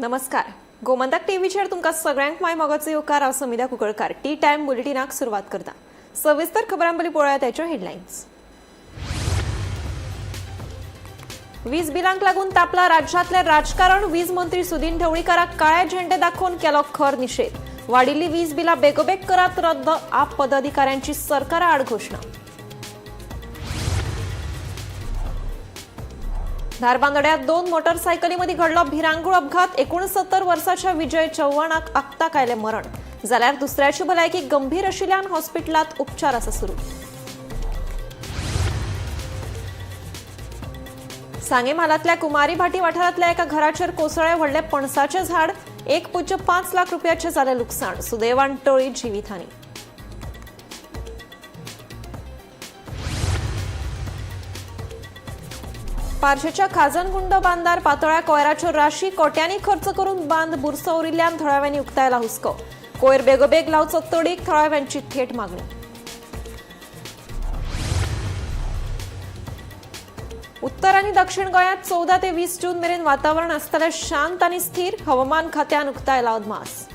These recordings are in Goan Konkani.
नमस्कार, गोमंतक टीव्हीचेर तुमकां सगळ्यांक माय मोगाचो येवकार. हांव समिधा कुंकळकार. टी टायम बुलेटिनाक सुरवात करता. सविस्तर खबरां पयलीं पळोवया त्याच्यो हेडलायन्स. वीज बिलांक लागून तापला राज्यांतलें राजकारण. वीज मंत्री सुदिन ढवळीकाराक काळे झेंडे दाखोवन केलो खर निशेध. वाडिल्ली वीज बिलां बेगोबेग करात रद्द, आप पदाधिकाऱ्यांची सरकारा आड घोशणा. धारबांदोड्यात दोन मोटरसायकलीमध्ये घडलो भिरांकूळ अपघात. 69 वर्साच्या विजय चव्हाणाक आक्ताक आयलें मरण, जाल्यार दुसऱ्याची भलायकी गंभीर आशिल्ल्यान हॉस्पिटलात उपचार आसा सुरू. सांगे म्हालांतल्या कुमारी भाटी वाठारांतल्या एका घराचेर कोसळ्ळें व्हडलें पणसाचें झाड. 1.5 लाख रुपयाचें जालें लुकसाण. सुदैवान टळी जिवीतहानी. पार्शेच्या खाजनगुंड बांदार पातळ्या कोयराच्यो राशी. कोट्यांनी खर्च करून बांद बुरसो उरिल्ल्यान थळाव्यांनी उक्तायला हुस्को. कोयर बेगोबेग लावचो तडीक, थळाव्यांची थेट मागणी. उत्तर आणि दक्षिण गोंयांत 14 ते 20 जून मेरेन वातावरण आसतलें शांत आणि स्थिर. हवामान खात्यान उक्तायला अदमास.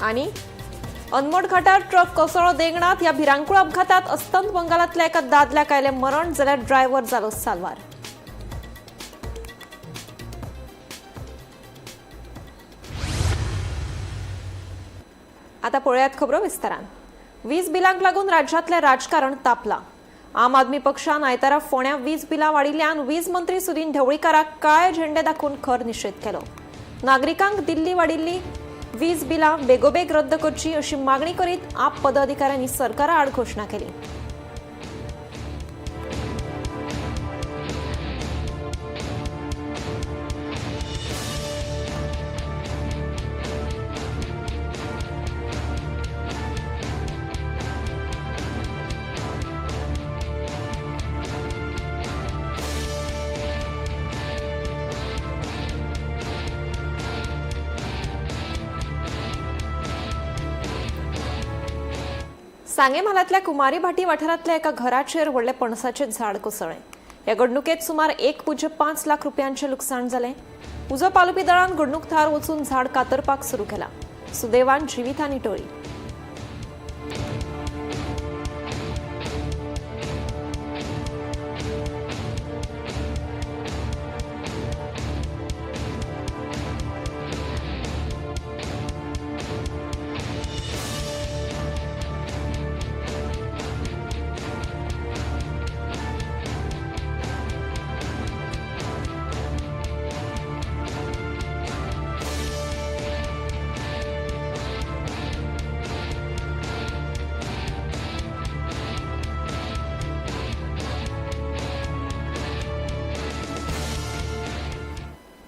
आणि अनमोड घाटार ट्रक कोसळ्ळो देंगणात. ह्या भिरांकूळ अपघातात अस्तंत बंगालांतल्या एका दादल्याक आयलें मरण, जाल्यार ड्रायव्हर जालो साल्वार. आता पळयात खबरो विस्तारान. वीज बिलांक लागून राज्यांतलें राजकारण तापलां. आम आदमी पक्षान आयतारा फोंड्या वीज बिलां वाडिल्ल्यान वीज मंत्री सुदिन ढवळीकाराक काळे झेंडे दाखोवन खर निशेध केलो. नागरिकांक दिल्ली वाडिल्ली वीज बिलां बेगोबेग रद्द करची अशी मागणी करीत आप पदाधिकाऱ्यांनी सरकारा आड घोशणा केली. सांगे म्हालांतल्या कुमारी भाटी वाठारांतल्या एका घराचेर व्हडलें पणसाचें झाड कोसळ्ळें. ह्या घडणुकेत सुमार 1.5 लाख रुपयांचें लुकसाण जालें. उजो पालोवपी दळान घडणूक थळार वचून झाड कातरपाक सुरू केलां. सुदैवान जिवीतहानी टळ्ळी.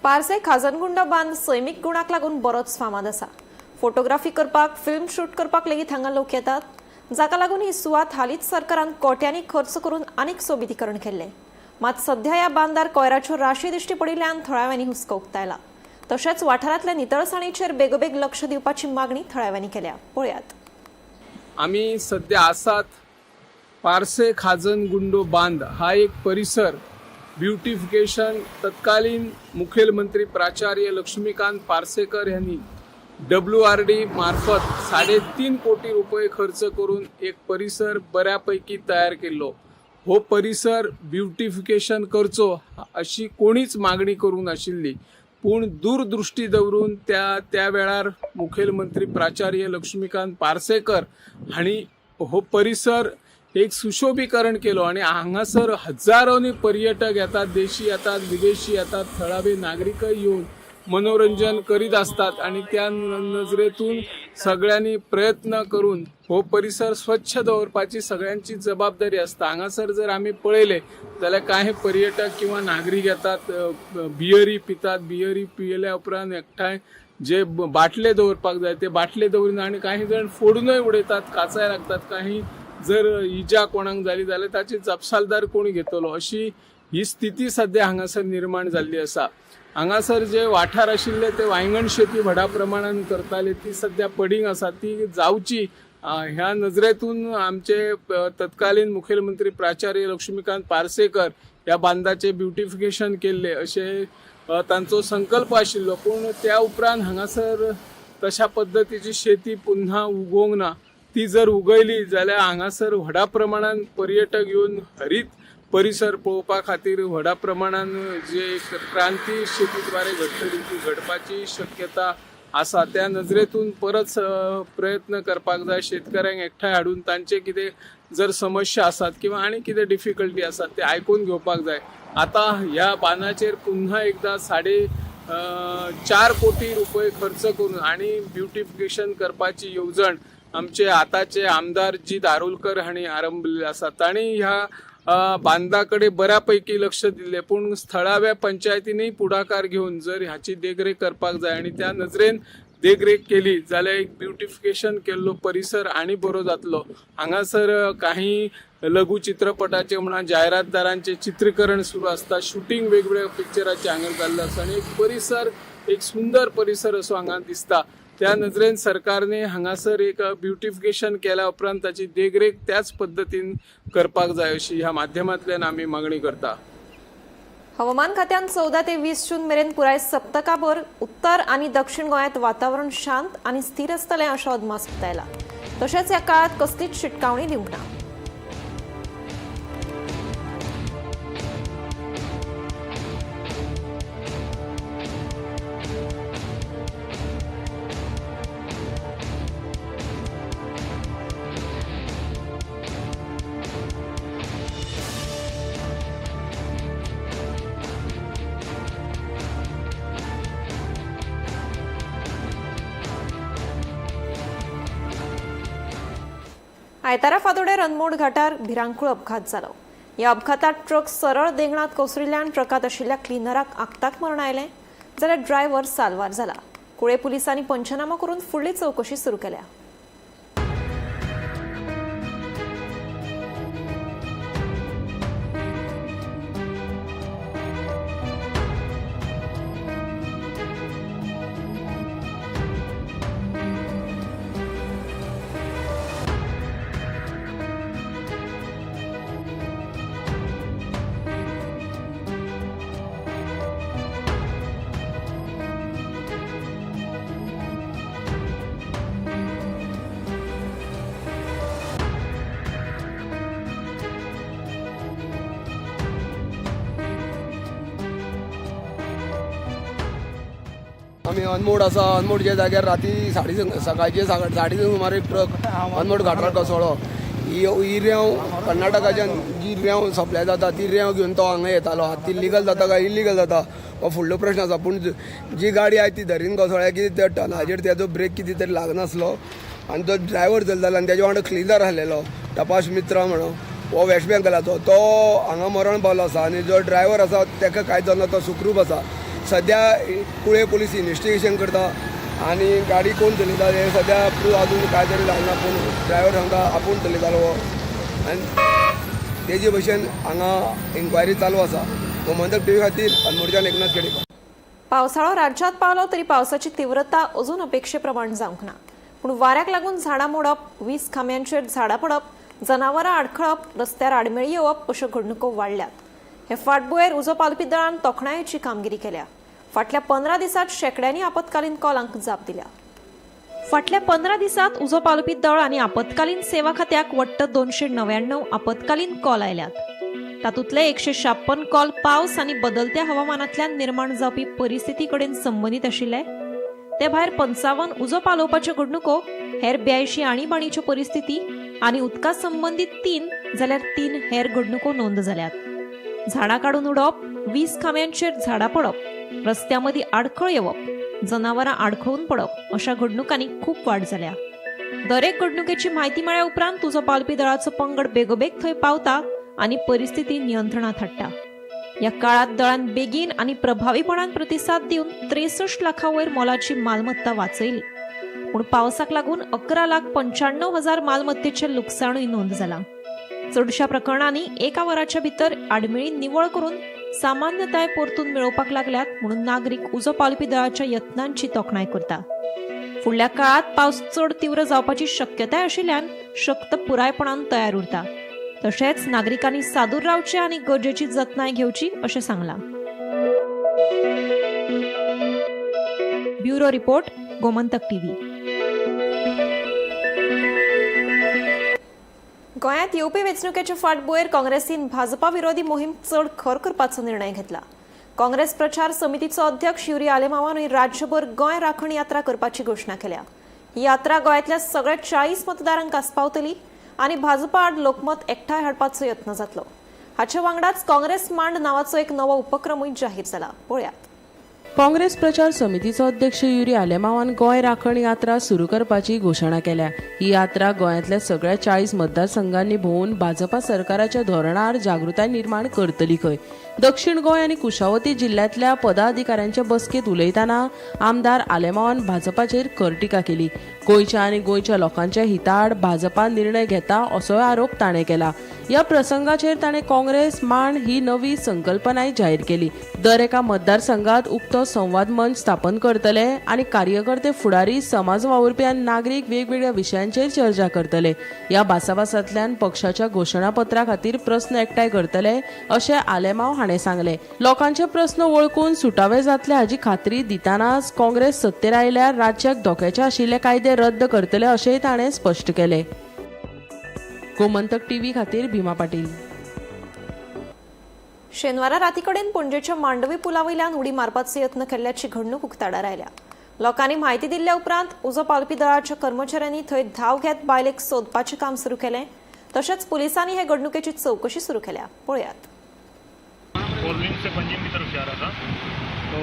पार्से खाजनगुंड बांद सैमीक गुणाक लागून बरोच फामाद आसा. फोटोग्राफी करपाक, फिल्म शूट करपाक लेगीत हांगा लोक येतात, जाका लागून ही सुवात हालींच सरकारान कोट्यांनी खर्च करून आनीक सोबितीकरण केल्लें. मात सध्या ह्या बांदार कोयराच्यो राशी दिश्टी पडिल्ल्यान थळाव्यांनी हुस्को उक्तायला. तशेंच वाठारांतल्या नितळसाणीचेर बेगोबेग लक्ष दिवपाची मागणी थळाव्यांनी केल्या. पळयात. आम्ही सध्या आसात पार्से खाजनगुंडो बांद. हा एक परिसर ब्युटिफिकेशन तत्कालीन मुखेलमंत्री प्राचार्य लक्ष्मीकांत पार्सेकर यांनी WRD मार्फत 3.5 कोटी रुपये खर्च करून एक परिसर बऱ्यापैकी तयार केल्लो. हो परिसर ब्युटिफिकेशन करचो अशी कोणीच मागणी करूंक नाशिल्ली, पूण दूरदृष्टी दवरून त्या त्या वेळार मुखेलमंत्री प्राचार्य लक्ष्मीकांत पार्सेकर हांणी हो परिसर एक सुशोभीकरण केलो आणि हांगासर हजारोंनी पर्यटक येतात, देशी येतात, विदेशी येतात, थळावे नागरिकय येवन मनोरंजन करीत असतात आणि त्या नजरेतून सगळ्यांनी प्रयत्न करून हो परिसर स्वच्छ दवरपाची सगळ्यांची जबाबदारी आसता. हांगासर जर आमी पळयलें जाल्यार कांय पर्यटक किंवा नागरीक येतात, बियरी पितात. बियरी पियेल्या उपरांत एकठांय जे बाटले दवरपाक जाय ते बाटले दवरिना आनी काही जाण फोडूनय उडयतात, काचाय लागतात. काही जर इजा कोणाक जाली जाल्यार ताची जापसालदार कोण घेतलो? अशी ही स्थिती सध्या हांगासर निर्माण जाल्ली आसा. हांगासर जे वाठार आशिल्ले ते वांयगण शेती व्हडा प्रमाणान करताले, ती सध्या पडींग आसा. ती जावची ह्या नजरेतून आमचे तत्कालीन मुखेलमंत्री प्राचार्य लक्ष्मीकांत पार्सेकर ह्या बांदाचे ब्युटिफिकेशन केल्ले अशें तांचो संकल्प आशिल्लो. पूण त्या उपरांत हांगासर तशा पद्दतीची शेती पुन्हा उगोवंक ना. ती जर उगयली जाल्यार हांगासर व्हडा प्रमाणान पर्यटक येवन हरीत परिसर पळोवपा खातीर व्हडा प्रमाणान जे एक क्रांती शेतीद्वारे घडटली ती घडपाची शक्यता आसा. त्या नजरेतून परत प्रयत्न करपाक जाय. शेतकऱ्यांक एकठांय हाडून तांचे कितें जर समस्या आसात किंवा आनी कितें डिफिकल्टी आसात ते आयकून घेवपाक जाय. आतां ह्या बांदाचेर पुन्हा एकदां 4.5 कोटी रुपये खर्च करून आनी ब्युटिफिकेशन करपाची येवजण आमचे आतांचे आमदार जी दारुलकर हांणी आरंभलेली आसा. तांणी ह्या बांदा कडेन बऱ्या पैकी लक्ष दिल्लें, पूण थळाव्या पंचायतींनी पुढाकार घेवन जर हाची देखरेख करपाक जाय आनी त्या नजरेन देखरेख केली जाल्यार एक ब्युटिफिकेशन केल्लो परिसर आनी बरो जातलो. हांगासर काही लघु चित्रपटाचे म्हणा जायरातदारांचे चित्रीकरण सुरू आसता, शुटींग वेगवेगळ्या पिक्चराचे हांगा जाल्लें आसा आनी एक परिसर एक सुंदर परिसर असो हांगा दिसता. त्या नजरेन सरकारने हांगासर एक ब्युटिफिकेशन केल्या उपरांत ताची देखरेख त्याच पद्दतीन करपाक जाय अशी ह्या माध्यमांतल्यान आमी मागणी करता. हवामान खात्यान 14 ते 20 जून मेरेन पुराय सप्तकाभर उत्तर आनी दक्षिण गोंयांत वातावरण शांत आनी स्थिर आसतलें असो अदमास उक्तायला. तशेंच ह्या काळात कसलीच शिटकावणी दिवंक ना. आयतारा फातोडेर अनमोड घाटार भिरांकूळ अपघात जालो. ह्या अपघातात ट्रक सरळ देंगणात कोसळिल्ल्यान ट्रकात आशिल्ल्या क्लिनराक आक्ताक मरण आयलें जाल्यार ड्रायव्हर साल्वार जाला. कुळे पुलिसांनी पंचनामो करून फुडली चवकशी सुरू केल्या. आमी अनमोड आसा. अनमोडच्या जाग्यार राती सकाळचे 3:30 सुमार एक ट्रक अनमोड घाटार कोसळ्ळो. ही रेंव कर्नाटकाच्यान जी रेंव सप्लाय जाता ती रेंव घेवन तो हांगा येतालो. आतां ती लिगल जाता काय इलिगल जाता हो फुडलो प्रश्न आसा. पूण जी गाडी आहा ती धरीन कोसळ्ळ्या की त्या टनाचेर तेजो ब्रेक कितें तरी लागनासलो आनी तो ड्रायव्हर चलतालो आनी तेज्या वांगडा क्लिनर आसलेलो तपाश मित्रा म्हणून, हो वेस्ट बेंगलाचो, तो हांगा मरण पावलो आसा. आनी जो ड्रायव्हर आसा तेका कांय जावना, तो सुखरूप आसा. सद्या कुळे पोलीस इन्वेस्टिगेशन करता आनी गाडी कोण चलयता हें सद्या प्रूव अजून कांय तरी जालें ना, पूण ड्रायव्हर सांगता आपूण चलयतालो हो आनी तेजे भशेन हांगा इन्क्वायरी चालू आसा. गोमंतक टीव्ही खातीर अनमोडच्यान एकनाथ केडेकर. पावसाळो राज्यात पावलो तरी पावसाची तीव्रता अजून अपेक्षेप्रमाण जावंक ना. पूण वाऱ्याक लागून झाडां मोडप, वीज खांब्यांचेर झाडां पडप, जनावरां आडखळप, रस्त्यार आडमेळी येवप अश्यो घडणुको वाडल्यात. हे फाटभुंयेर उजो पालपी दळान तोखणायेची कामगिरी केल्या. फाटल्या 15 दिसांत शेंकड्यांनी आपत्कालीन कॉलांक जाप दिल्या. फाटल्या 15 दिसांत उजो पालोवपी दळ आनी आपत्कालीन सेवा खात्याक वट्ट 299 आपत्कालीन कॉल आयल्यात. तातूंतले 156 कॉल पावस आनी बदलत्या हवामानांतल्यान निर्माण जावपी परिस्थिती कडेन संबंदीत आशिल्ले. ते भायर 55 उजो पालोवपाच्यो घडणुको, हेर 82 आणीबाणीच्यो परिस्थिती आनी उदका संबंदीत 3 जाल्यार 3 हेर घडणुको नोंद जाल्यात. झाडां काडून उडोवप, वीज खांब्यांचेर झाडां पडप, रस्त्यामदीं आडखळ येवप, जनावरां आडखळून पडप अशा घडणुकांनी खूब वाड जाल्या. दरेक घडणुकेची म्हायती मेळ्ळ्या उपरांत उजो पालोवपी दळाचो पंगड बेगोबेग थंय पावता आनी परिस्थिती नियंत्रणात हाडटा. ह्या काळात दळान बेगीन आनी प्रभावीपणान प्रतिसाद दिवन 63 लाखां वयर मोलाची मालमत्ता वाचयली. पूण पावसाक लागून 11,95,000 मालमत्तेचें लुकसाणूय नोंद जालां. चडशा प्रकरणांनी एका वराच्या भितर आडमेळी निवळ करून सामान्यताय परतून मेळोवपाक लागल्यात म्हणून नागरीक उजो पालोवपी दळाच्या यत्नांची तोखणाय करता. फुडल्या काळात पावस चड तीव्र जावपाची शक्यताय आशिल्ल्यान शक्त पुरायपणान तयार उरता. तशेंच नागरिकांनी सादूर रावचें आनी गरजेची जतनाय घेवची अशें सांगलां. Bureau report, Gomantak TV. गोंयांत येवपी वेंचणुकेचे फाटभुंयेर काँग्रेसीन भाजपा विरोधी मोहीम चड खर करपाचो निर्णय घेतला. काँग्रेस प्रचार समितीचो अध्यक्ष युरी आलेमावानूय राज्यभर गोंय राखण यात्रा करपाची घोशणा केल्या. ही यात्रा गोंयांतल्या सगळ्या 40 मतदारांक आस्पावतली आनी भाजपा आड लोकमत एकठांय हाडपाचो यत्न जातलो. हाचे वांगडाच काँग्रेस मांड नांवाचो एक नवो उपक्रमूय जाहीर जाला. पळयात. काँग्रेस प्रचार समितीचो अध्यक्ष युरी आलेमावान गोंय राखण यात्रा सुरू करपाची घोशणा केल्या. ही यात्रा गोंयांतल्या सगळ्या 40 मतदारसंघांनी भोंवून भाजपा सरकाराच्या धोरणार जागृताय निर्माण करतली खंय. दक्षिण गोंय आनी कुशावती जिल्ल्यांतल्या पदाधिकाऱ्यांच्या बसकेंत उलयतना आमदार आलेमावान भाजपाचेर खर टिका केली. गोंयच्या आनी गोंयच्या लोकांच्या हिताआड भाजपा निर्णय घेता असोय आरोप ताणें केला. ह्या प्रसंगाचेर ताणें काँग्रेस मांड ही नवी संकल्पनाय जाहीर केली. दर एका मतदारसंघात उक्तो संवाद मंच स्थापन करतले आनी कार्यकर्ते, फुडारी, समाज वावुरपी आनी नागरीक वेगवेगळ्या विशयांचेर चर्चा करतले. ह्या भासाभासांतल्यान पक्षाच्या घोशणापत्रा खातीर प्रस्न एकठांय करतले अशें आलेमाव हाणें सांगलें. लोकांचे प्रस्न वळखून सुटावे जातले हाची खात्री दितनाच काँग्रेस सत्तेर आयल्यार राज्याक धोक्याचे आशिल्ले कायदे रद्द करतले अशेंय ताणें स्पश्ट केलें. गोमंतक टीव्ही खातीर भीमा पाटील. शेनवारा रातीकडेन पणजेच्या मांडवी पुलावयल्यान उडी मारपाचो यत्न केल्ल्याची घडणूक उक्ताडार आयल्या. लोकांनी म्हायती दिल्ल्या उपरांत उजो पालपी दळाच्या कर्मचाऱ्यांनी थंय धांव घेत बायलेक सोदपाचें काम सुरू केलें. तशेंच पुलिसांनी हे घडणुकेची चवकशी सुरू केल्या. पळयात. फोरलिंग से पंजिम की तरफ जा रहा था, तो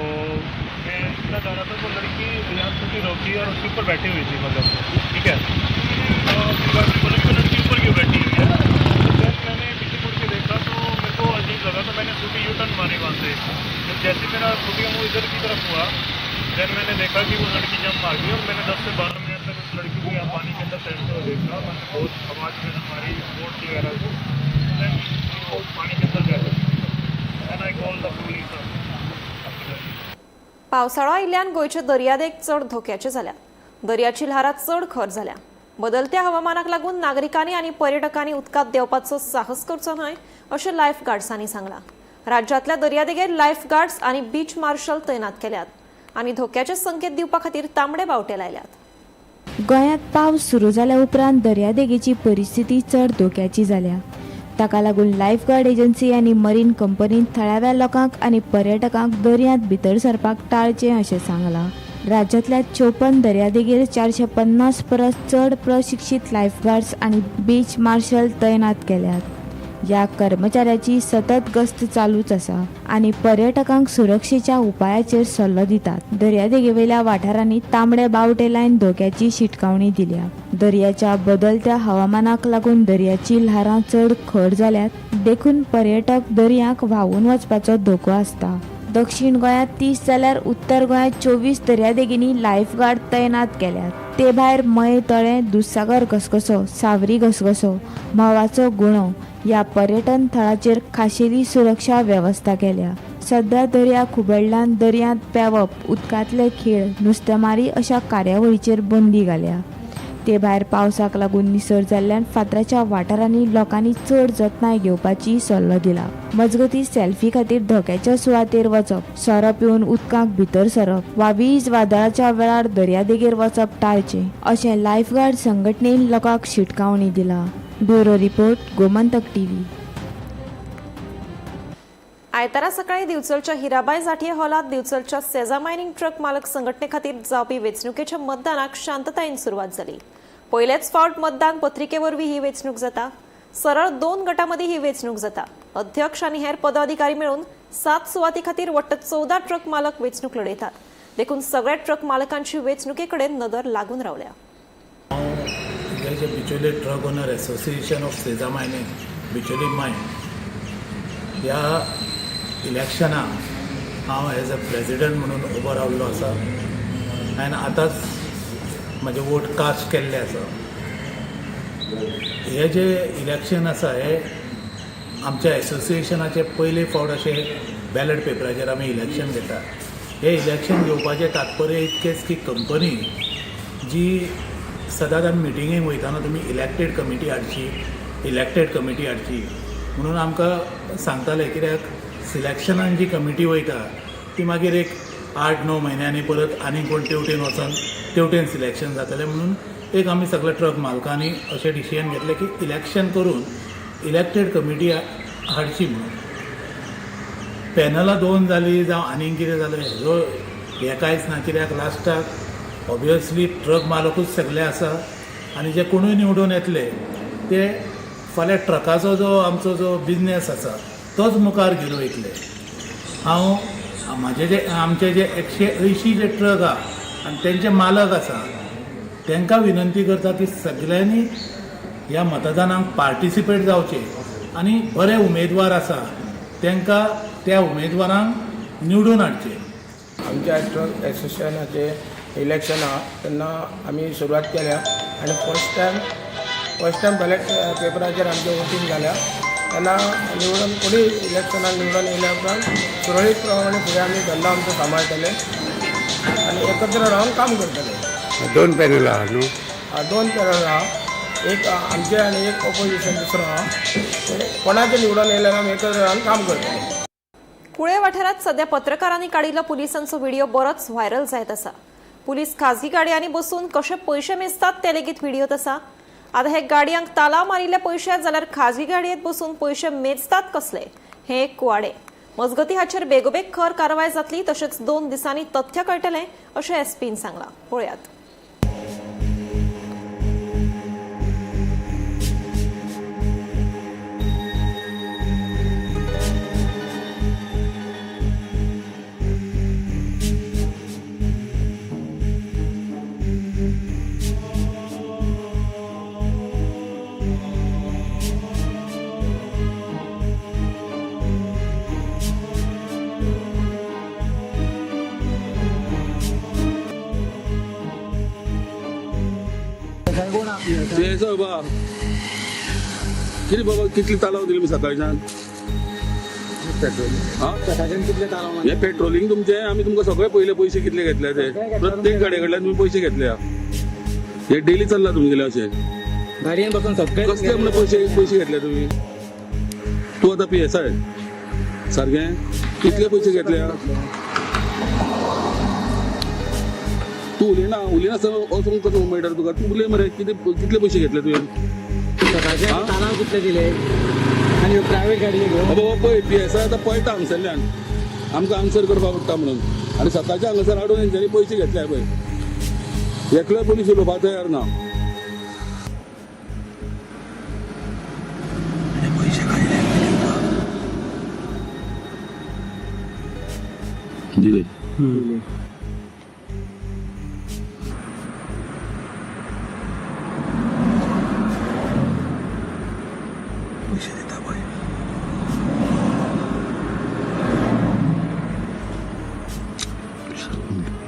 मैं इतना जा रहा था तो लड़की यहाँ स्कूटी रोकी और उसके ऊपर बैठी हुई थी, मतलब ठीक है। तो फिर बोला कि लड़की ऊपर क्यों बैठी हुई है। तो फिर मैंने पीछे मुड़ के देखा तो मेरे को अजीब लगा, तो मैंने स्कूटी यू टर्न मारी वहाँ से। जब जैसे मेरा स्कूटी का मुँह इधर की तरफ हुआ, then मैंने देखा कि वो लड़की जंप मार गई और मैंने 10 से 12 मिनट तक उस लड़की को यहाँ पानी के अंदर तैरते हुए देखा। मैंने बहुत आवाज़ वगैरह मारी बोट वगैरह को, then वो पानी के अंदर जा चुकी थी। Then I call the police. पावसाळो आयिल्ल्यान गोंयचे दर्यादेग चड धोक्याचे जाल्यात. दर्याची ल्हारां चड खर जाल्या. बदलत्या हवामानाक लागून नागरिकांनी आनी पर्यटकांनी उदकांत देंवपाचो साहस करचो न्हय अशें लायफ गार्ड्सांनी सांगलां. राज्यांतल्या दर्यादेगेर लायफ गार्ड्स आनी बीच मार्शल तैनात केल्यात आनी धोक्याचे संकेत दिवपा खातीर तांबडे बावटे लायल्यात. गोंयांत पावस सुरू जाल्या उपरांत दर्यादेगेची परिस्थिती चड धोक्याची जाल्या. ताका लागून लायफगार्ड एजन्सी आनी मरीन कंपनीन थळाव्या लोकांक आनी पर्यटकांक दर्यांत भितर सरपाक टाळचें अशें सांगलां. राज्यांतल्या 54 दर्यादेगेर 450 परस चड प्रशिक्षीत लायफगार्ड्स आनी बीच मार्शल तैनात केल्यात. ह्या कर्मचाऱ्याची सतत गस्त चालूच आसा आनी पर्यटकांक सुरक्षेच्या उपायाचेर सल्लो दितात. दर्यादेगेवयल्या वाठारांनी तांबडे बावटे लायन धोक्याची शिटकावणी दिल्या. दर्याच्या बदलत्या हवामानाक लागून दर्याची ल्हारां चड खर जाल्यात, देखून पर्यटक दर्याक व्हांवून वचपाचो धोको आसता. दक्षिण गोंयांत 30 जाल्यार उत्तर गोंयांत 24 दर्यादेगेंनी लायफगार्ड तैनात केल्यात. ते भायर मये तळें, दुदसागर घसघसो, सावरी घसघसो, म्होंवाचो गुणो ह्या पर्यटन थळाचेर खाशेली सुरक्षा वेवस्था केल्या. सध्या दर्या खुबळ्ळ्यान दर्यांत पेंवप, उदकांतले खेळ, नुस्तेमारी अशा कार्यावळीचेर बंदी घाल्या. ते भायर पावसाक लागून निसर जाल्ल्यान फातराच्या वाठारांनी लोकांनी चड जतनाय घेवपाची सल्लो दिला. मजगतीं, सेल्फी खातीर धोक्याच्या सुवातेर वचप, सोरो पिवन उदकांत भितर सरप वा वीज वादळाच्या वेळार दर्यादेगेर वचप टाळचें अशें लायफगार्ड संघटनेन लोकांक शिटकावणी दिला. Bureau report, Gomantak TV. आयतारा सकाळी दिवचलच्या हिराबाय जाठये हॉलात दिवचलच्या सेझा मायनिंग ट्रक मालक संघटने खातीर जावपी वेंचणुकेच्या मतदानाक शांततायेन सुरवात जाली. पयलेच फावट मतदान पत्रिके वरवीं ही वेंचणूक जाता. सरळ 2 गटां मदीं ही वेंचणूक जाता. अध्यक्ष आनी हेर पदाधिकारी मेळून 7 सुवाती खातीर वट्ट 14 ट्रक मालक वेंचणूक लढयतात. देखून सगळ्या ट्रक मालकांची वेंचणुके कडेन नदर लागून रावल्या. हे जे Bicholim truck owner association of Seza mining Bicholim mine ह्या इलेक्शनाक हांव एज अ प्रेजिडंट म्हणून उबो रावल्लो आसा आनी आतांच म्हजे वोट कास्ट केल्ले आसा. हे जे इलेक्शन आसा हे आमच्या एसोसिएशनाचे पयले फावट अशें बॅलट पेपराचेर आमी इलेक्शन घेतात. हे इलेक्शन घेवपाचें तात्पर्य इतकेंच की कंपनी जी सदांच आमी मिटिंगेक वयताना तुमी इलेक्टेड कमिटी हाडची, इलेक्टेड कमिटी हाडची म्हणून आमकां सांगताले. कित्याक सिलेक्शनान जी कमिटी वयता ती मागीर एक 8-9 म्हयन्यांनी परत आनीक कोण तेवटेन वचोन तेवटेन सिलेक्शन जातलें म्हणून एक आमी सगळे ट्रक मालकांनी अशें डिसिजन घेतलें की इलेक्शन करून इलेक्टेड कमिटी हाडची म्हणून. पॅनलां दोन जालीं जावं आनीक कितें जालें हेजो हें कांयच ना, कित्याक लास्टाक ऑबियसली ट्रक मालकूच सगळे आसा आनी जे कोणूय निवडून येतले ते फाल्यां ट्रकाचो जो आमचो जो बिजनेस आसा तोच मुखार घेवन वयतले. हांव म्हाजे जे आमचे जे 180 जे ट्रक आहा आनी तेंचे मालक आसा तांकां विनंती करता की सगळ्यांनी ह्या मतदानाक पार्टिसिपेट जावचें आनी बरे उमेदवार आसा तांकां त्या उमेदवारांक निवडून हाडचें. आमच्या ट्रक एसोसिएशनाचें इलेक्शन आहा तेन्ना आमी सुरवात केल्या आनी फर्स्ट टायम बॅलेट पेपराचेर आमचें वोटींग जाल्या तेन्ना निवडून कोणी इलेक्शनाक निवडून येयल्या उपरांत सुरळीत प्रमाणे फुडें आमी धंदो आमचो सांबाळटले आनी एकत्र रावन काम करतले. दोन पॅनल आहा न्हू? दोन पॅनल आहा, एक आमचे आनी एक ऑपोजिशन दुसरो आहा. ते कोणाचे निवडून येयल्यार आमी एकत्र रावन काम करतले. कुळे वाठारात सध्या पत्रकारांनी काडिल्लो पुलिसांचो व्हिडिओ बरोच व्हायरल जायत आसा. पुलीस खाजगी गाडयांनी बसून कशे पयशे मेजतात ते लेगीत व्हिडिओत आसा. आतां हे गाडयांक ताला मारिल्ले पयशे जाल्यार खाजगी गाडयेत बसून पयशे मेजतात कसले हे एक कुवाडे. मजगती हाचेर बेगोबेग खर कारवाय जातली तशेंच 2 दिसांनी तथ्य कळटलें अशें एसपीन सांगलां. पळयात. ते बाबा कितें बाबा कितली तालाव दिली मी सकाळच्यान? हे पेट्रोलिंग तुमचे आमी तुमकां सगळे पयले पयशे कितले घेतले ते प्रत्येक गाडये कडल्यान तुमी पयशे घेतले. हे डेली चल्ला तुमगेले अशें. गाडयेन बसून सगळे कसले म्हणून पयशे पयशे घेतले तुमी? तूं आतां पी एस I सारकें कितले पयशे घेतले? तूं उलयना, उलयनासतना वचूंक कसो मेळटा तुका? तूं उलय मरे, कितें कितले पयशे घेतले तुवें? सकाळचे तालाव कितले दिले आनी प्रायव्हेट गाडी घेवन बाबा पळय, पी एस I आतां पळटा हांगसरल्यान आमकां आन्सर करपाक पडटा म्हणून. आनी सकाळच्या हांगासर हाडून हेंच्यांनी पयशे घेतले पळय, एकलोय पोलीस उलोवपाक तयार ना. दिले. पयशे दिता पळय.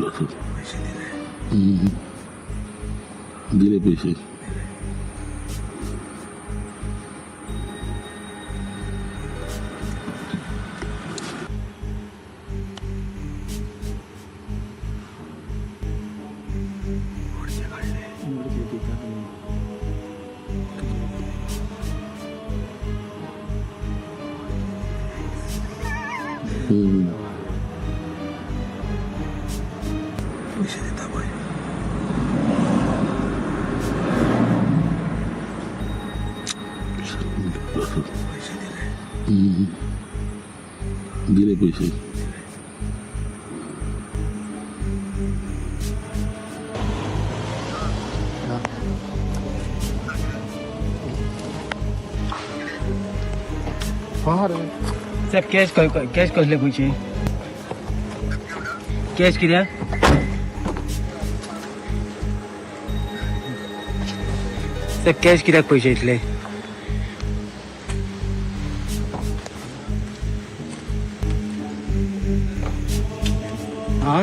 पयशे दिले. दिले पैसे. पयशे दिता पळय. पयशे दिले. दिले पैसे. साहेब, कॅश कॅश कसले पयशे कॅश कित्याक? साहेब, कॅश कित्याक पयशे इतले? हा.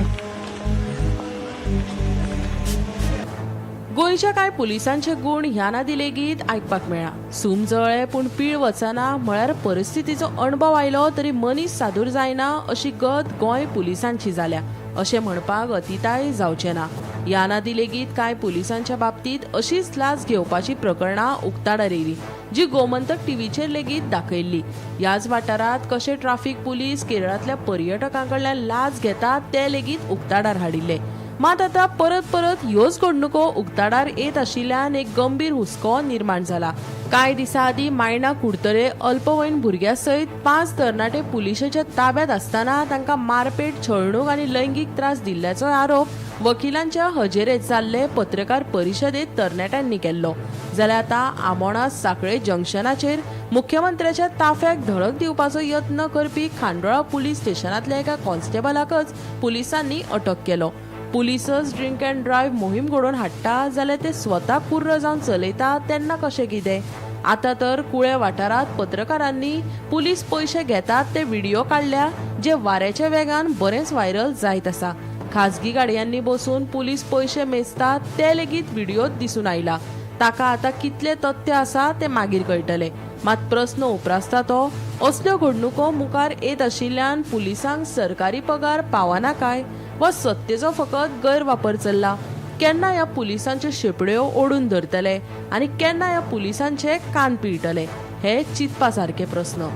गोंयच्या कांय पुलिसांचे गूण ह्या नादी लेगीत आयकपाक मेळ्ळा. सूम जळ्ळे पूण पीळ वचना म्हळ्यार परिस्थितीचो अणभव आयलो तरी मनीस सादूर जायना अशी गत गोंय पुलिसांची जाल्या अशें म्हणपाक अतिताय जावचें ना. ह्या आदी लेगीत कांय पुलिसांच्या बाबतीत अशीच लाच घेवपाची प्रकरणां उक्ताडार येयली, जी गोमंतक टीव्हीचेर लेगीत दाखयल्ली. ह्याच वाठारांत कशे ट्राफीक पुलीस केरळांतल्या पर्यटकां कडल्यान लाच घेतात ते लेगीत उक्ताडार हाडिल्ले. मात आतां परत परत ह्योच घडणुको उक्ताडार येत आशिल्ल्यान एक गंभीर हुस्को निर्माण जाला. कांय दिसां आदीं मायणा कुडतरे अल्पवयीन भुरग्या सयत 5 तरणाटे पुलिशेच्या ताब्यात आसतना तांकां मारपेट, छळणूक आनी लैंगीक त्रास दिल्ल्याचो आरोप वकिलांच्या हजेरेत जाल्ले पत्रकार परिशदेत तरणाट्यांनी केल्लो. जाल्यार आतां आमोणा सांखळे जंक्शनाचेर मुख्यमंत्र्याच्या ताफ्याक धडक दिवपाचो यत्न करपी खांडोळा पुलीस स्टेशनांतल्या एका कॉन्स्टेबलाकच पुलिसांनी अटक केलो. पुलिसच ड्रिंक अँड ड्रायव्ह मोहीम घडोवन हाडटा जाल्यार ते स्वता कुर्र जावन चलयता तेन्ना कशें कितें? आतां तर कुळे वाठारांत पत्रकारांनी पुलीस पयशे घेतात ते व्हिडिओ काडल्या, जे वाऱ्याच्या वेगान बरेंच व्हायरल जायत आसा. खाजगी गाडयांनी बसून पुलीस पयशे मेजतात ते लेगीत व्हिडियोत दिसून आयला. ताका आतां कितले तथ्य आसा ते मागीर कळटले. मात प्रस्न उप्रासता तो असल्यो घडणुको मुखार येत आशिल्ल्यान पुलिसांक सरकारी पगार पावना काय वा सत्तेचो फकत गैरवापर चल्ला? केन्ना ह्या पुलिसांच्यो शेपड्यो ओडून धरतले आनी केन्ना ह्या पुलिसांचे कान पिळटले हे चिंतपा सारके प्रस्न.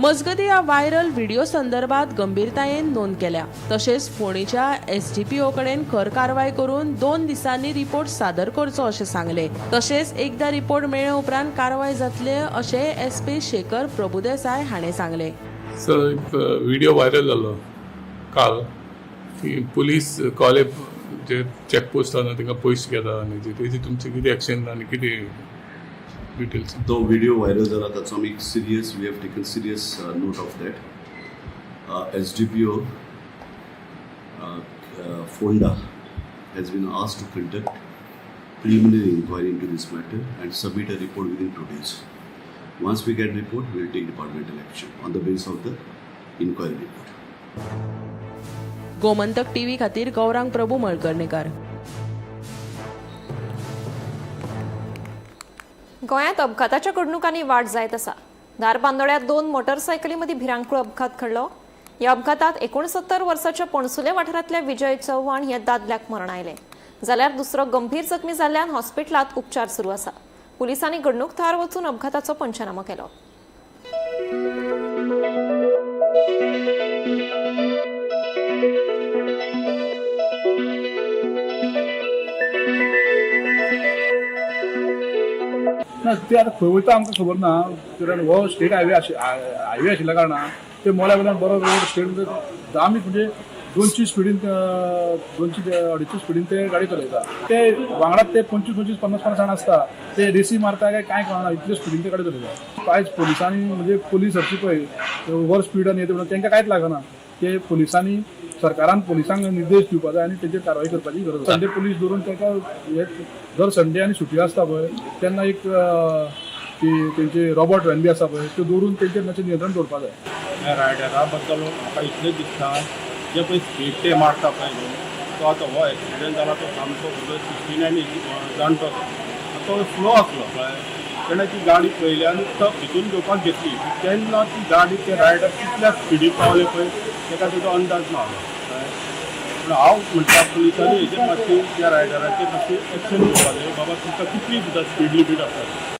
मजगतीं ह्या व्हायरल व्हिडिओ संदर्भात गंभीरतायेन नोंद केल्या. तशेंच फोंडेच्या एसडीपीओ कडेन खर कारवाय करून 2 दिसांनी रिपोर्ट सादर करचो अशें सांगलें. तशेंच एकदा रिपोर्ट मेळ्ळे उपरांत कारवाय जातले अशें एसपी शेखर प्रभुदेसाय हाणें सांगलें. सर, एक व्हिडिओ व्हायरल जालो काल की पुलीस कॉले जे चेकपोस्ट आसा तांकां पयशे घेता आनी तेजी तुमची कितें एक्शन आनी कितें डिटेल्स? तो व्हिडिओ व्हायरल जाला ताचो आमी serious, we have taken serious note of that. SDPO Ponda has been asked to conduct preliminary inquiry into this matter and submit a report within 2 days. Once we get report, we will take departmental action on the basis of the inquiry report. Gomantak TV खातीर गौरांग प्रभू मळकर्णेकार. गोंयांत अपघाताच्या घडणुकांनी वाड जायत आसा. धारबांदोड्यात 2 मोटरसायकली मदीं भिरांकूळ अपघात घडलो. ह्या अपघातात 69 वर्साच्या पणसुले वाठारांतल्या विजय चव्हाण ह्या दादल्याक मरण आयलें, जाल्यार दुसरो गंभीर जखमी जाल्ल्यान हॉस्पिटलांत उपचार सुरू आसा. पुलिसांनी घडणूक थळार वचून अपघाताचो पंचनामो केलो. ना ते आतां खंय वयता आमकां खबर ना, कारण हो स्टेट हायवे हायवे आशिल्ल्या कारणान ते मोल्या वयल्यान बरो रोड स्टेट म्हणजे आमी म्हणजे 200 स्पिडीन 200-250 स्पिडीन ते गाडी चलयता. ते वांगडा ते 25-25, 50-50 जाण आसता, ते रेसी मारता काय कांय कळना, इतले स्पिडीन ते गाडी चलयता. कांयच पोलिसांनी म्हणजे पोलीस हरशी पळय ओवर स्पीड आनी येता म्हणून तांकां कांयच लागना. ते पोलिसांनी सरकारान पोलिसांक निर्देश दिवपा जाय आनी तेजेर कारवाय करपाची गरज आसा. संडे पोलीस धरून तांकां हे जर संडे आनी सुटी आसता पळय तेन्ना एक ती तेंचे रोबोट व्हॅन बी आसा पळय त्यो दवरून तेंचेर मातशें नियंत्रण दवरपा जाय. ह्या रायडरा बद्दल म्हाका इतलें दिसता, जे पळय स्पीड ते मारता पळय न्हू, तो आतां हो एक्सिडंट जाला तो सामको 69 जाणटो तो स्लो आसलो कळ्ळें. तेणें ती गाडी पळयली आनी तो भितून घेवपाक घेतली तेन्ना ती गाडी ते रायडर कितल्या स्पिडीर पावले पळय ताका तेजो अंदाज ना आलो कळ्ळें. पूण हांव म्हणटा पुलिसांनी हेजेर मातशी त्या रायडराचेर मातशी एक्शन घेवपाक जाय, बाबा तुका कितली सुद्दां स्पीड लिमीट आसा.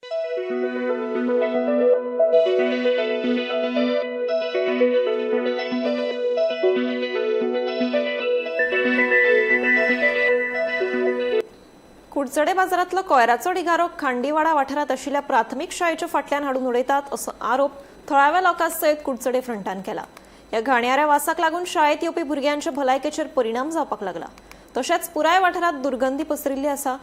कुडचडे बाजारांतलो कोयराचो ढिगारो खांडीवाडा वाठारांत आशिल्ल्या प्राथमीक शाळेच्या फाटल्यान हाडून उडयतात असो आरोप थळाव्या लोकां सयत कुडचडे फ्रंटान केला. ह्या घाणयाऱ्या वासाक लागून शाळेत येवपी भुरग्यांच्या भलायकेचेर परिणाम जावपाक लागला. तशेंच पुराय वाठारांत दुर्गंधी पसरिल्ली आसा.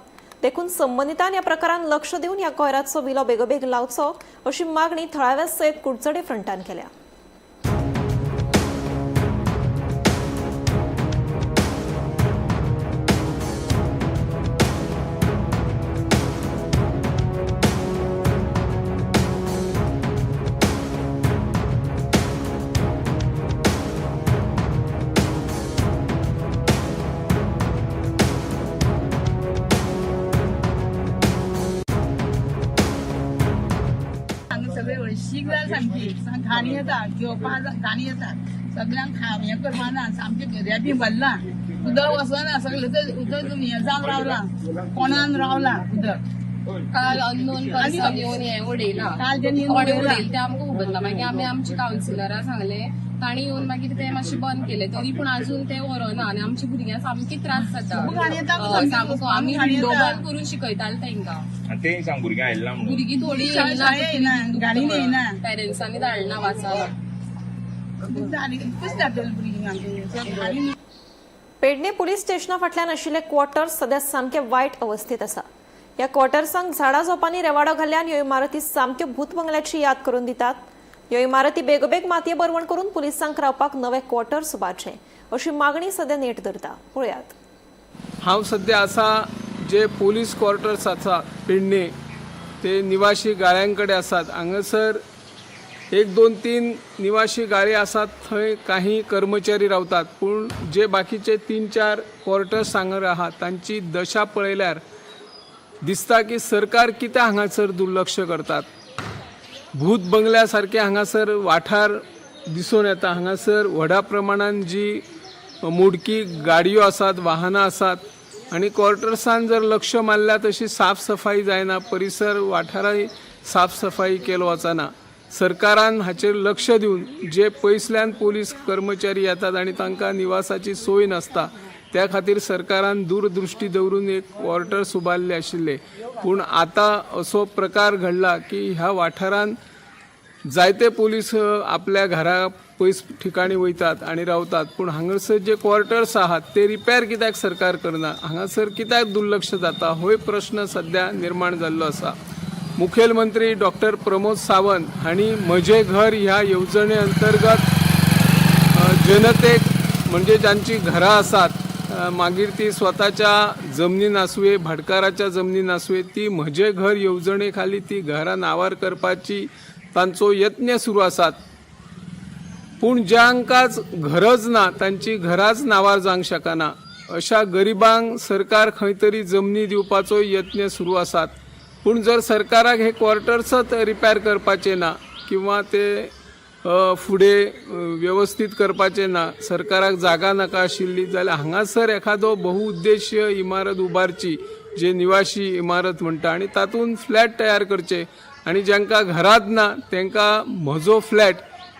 देखून संबंदितान ह्या प्रकारान लक्ष दिवन ह्या कोयराचो विलो बेगोबेग लावचो अशी मागणी थळाव्या सयत कुडचडे फ्रंटान केल्या. सगळे हळशीक जाल सामकी, घाण येता, घेवपा घाण येता, सगळ्यांक हें करपा ना, सामकें रेबी भरलां. उदक वचना सगळें उदक हें जावन रावलां, कोणान रावलां उदक. काल अननोन पर्सन येवन हें उडयलां, कोणें उडयलें तें आमकां खबर ना. मागीर आमी आमच्या कावन्सिलराक सांगलें, तांणी येवन मागीर तें मातशें बंद केलें. तरी पूण अजून तें व्हरना आनी आमच्या भुरग्यांक सामकी त्रास जाता. सामको आमी विंडो बंद करून शिकयताले तांकां. तें सांग भुरग्यां आयला म्हणून भुरगीं थोडीं येयना, पेरंट्सांनी धाडना वाचायला. पेडणे पुलीस स्टेशना फाटल्यान आशिल्ले क्वॉर्टर्स सध्या सामके वायट अवस्थेत आसा. ह्या क्वॉर्टर्सांक झाडां झोपांनी रेवाडो घाल्ल्यान ह्यो इमारती सामक्यो भूतबंगल्याची याद करून दितात. ह्यो इमारती बेगोबेग मातये बरवण करून पुलिसांक रावपाक नवे क्वॉर्टर्स उबारचे अशी मागणी सध्या नेट धरता. पळयात. हांव सध्या आसा जे पोलीस क्वॉर्टर्स आसा पेडणे ते निवाशी गाळ्यां कडेन आसात. हांगासर 1 2 3 निवाशी गाळे आसात, थंय काही कर्मचारी रावतात, पूण जे बाकीचे 3 4 क्वॉर्टर्स हांगा आहात तांची दशा पळयल्यार दिसता की सरकार कित्याक हांगासर दुर्लक्ष करतात. भूत बंगल्या सारके हांगासर वाठार दिसून येता. हांगासर व्हडा प्रमाणान जी मोडकी गाडयो आसात, वाहनां आसात आनी क्वॉर्टर्सान जर लक्ष मारल्यार तशी साफ सफाई जायना, परिसर वाठाराय साफ सफाई केलो वचना. सरकारान हाचेर लक्ष दिवन जे पयसल्यान पोलीस कर्मचारी येतात आनी तांकां निवासाची सोय नासता त्या खातीर सरकारान दूरदृष्टी दवरून एक क्वॉर्टर्स उबारले आशिल्ले, पूण आतां असो प्रकार घडला की ह्या वाठारान जायते पोलीस आपल्या घरा पयस ठिकाणी वयतात आनी रावतात, पूण हांगासर जे क्वॉर्टर्स आहात ते रिपेर कित्याक सरकार करना, हांगासर कित्याक दुर्लक्ष जाता होय प्रश्न सध्या निर्माण जाल्लो आसा. मुखेलमंत्री डॉक्टर प्रमोद सावंत हांणी म्हजें घर ह्या येवजणे अंतर्गत जनतेक म्हणजे जांची घरां आसात मागीर ती स्वताच्या जमनीन आसुये, भाटकाराच्या जमनीन आसुये, ती म्हजें घर येवजणे खाली ती घरां नांवार करपाची तांचो यत्न सुरू आसात. पूण जांकांच घरच ना, तांची घरांच नांवार जावंक शकना, अशा गरिबांक सरकार खंय तरी जमनी दिवपाचो यत्न सुरू आसात. पूण जर सरकाराक हे क्वॉर्टर्सच रिपेर करपाचे ना किंवा ते फुडें वेवस्थीत करपाचें ना, सरकाराक जागा नाका आशिल्ली जाल्यार हांगासर एखादो बहुउद्देशीय इमारत उबारची, जे निवाशी इमारत म्हणटा, आनी तातूंत फ्लॅट तयार करचे आनी जांकां घरांत ना तांकां म्हजो फ्लॅट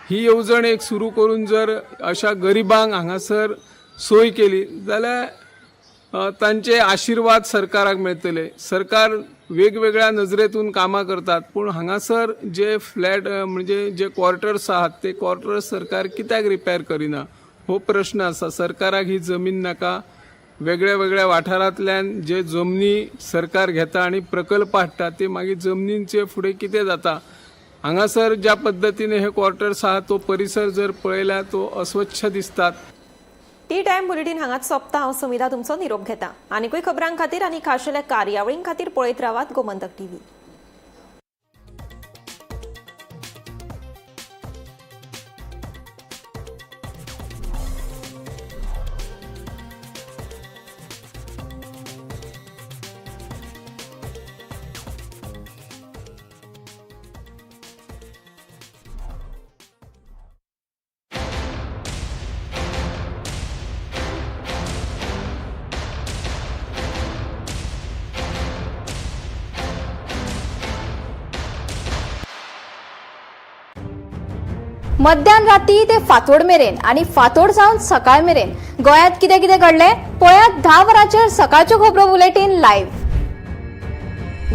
ही येवजण एक सुरू करून जर अशा गरिबांक हांगासर सोय केली जाल्यार तांचे आशिर्वाद सरकाराक मेळटले. सरकार वेगवेगळ्या नजरेतून कामां करतात, पूण हांगासर जे फ्लॅट म्हणजे जे क्वॉर्टर्स आहात ते क्वॉर्टर्स सरकार कित्याक रिपेर करिना हो प्रश्न आसा. सरकाराक ही जमीन नाका, वेगळ्या वेगळ्या वाठारांतल्यान जे जमनी सरकार घेता आनी प्रकल्प हाडटा ते मागीर जमनींचे फुडें कितें जाता. हांगासर ज्या पद्दतीन हे क्वॉर्टर्स आहात तो परिसर जर पळयल्यार तो अस्वच्छ दिसतात. टी टायम बुलेटीन हांगाच सोंपता. हांव समिता तुमचो निरोप घेता. आनीकूय खबरां खातीर आनी खाशेल्या कार्यावळीं खातीर पळयत रावात गोमंतक टीव्ही. मध्यान राती ते फातोड मेरेन आनी फातोड जावन सकाळ मेरेन गोंयांत कितें कितें घडलें पळयात 10 वरांचेर सकाळच्यो खबरो बुलेटीन लायव्ह.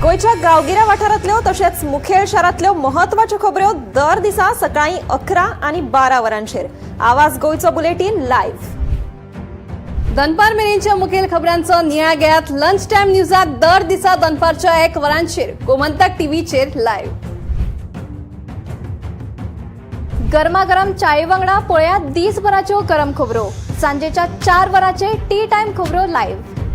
गोंयच्या गांवगिऱ्या वाठारांतल्यो तशेंच मुखेल शारांतल्यो म्हत्वाच्यो खबऱ्यो दर दिसा सकाळीं 11 आनी 12 वरांचेर आवाज गोंयचो बुलेटीन लायव्ह. दनपार मेरेनच्या मुखेल खबरांचो नियाळ घेयात लंच टायम न्यूजात दर दिसा दनपारच्या 1 वरांचेर गोमंतक टीव्हीचेर लायव्ह. गरमागरम चाये वांगडा पळयात दिसभराच्यो गरम खबरो सांजेच्या 4 वरांचेर टी टायम खबरो लायव्ह.